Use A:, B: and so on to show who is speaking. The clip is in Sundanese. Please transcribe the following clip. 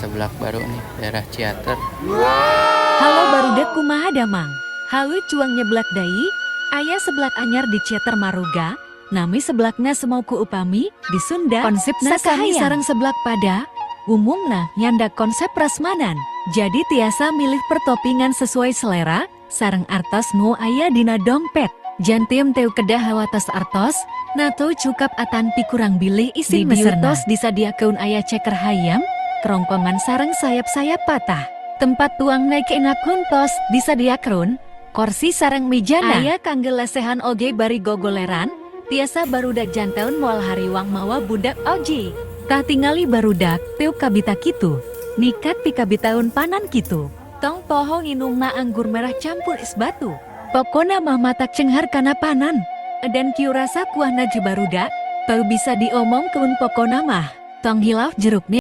A: Seblak baru nih, daerah Ciater.
B: Halo barudak, kumaha damang? Hayu cuang nyeblak deui. Aya seblak anyar di Ciater Maroga. Nami seblakna Semauku. Upami di Sunda konsepna sami sareng seblak pada umumna, nyandak konsep prasmanan. Jadi tiasa milih pertopingan sesuai selera sareng artos nu aya dina dompet. Janten teu kedah hawatos artos, na teu cukap atanpi kurang bilih isin. Di tos disadiakeun aya ceker hayam, kerongkongan sareng sayap-sayap patah. Tempat tuang naik enak tos disadiakeun, kursi sareng mijana. Aya kangge lesehan oge bari gogoleran, tiasa barudak janten moal hariwang mawa budak oge. Tah, tingali barudak, teu kabita kitu. Nikat pikabitaun panan kitu. Tong poho nginumna anggur merah campur es batu. Pokona mah matak cenghar kana panan. Dan kieu rasa kuahna je barudak, teu bisa diomongkeun, pokona mah. Tong hilaf jeruknya.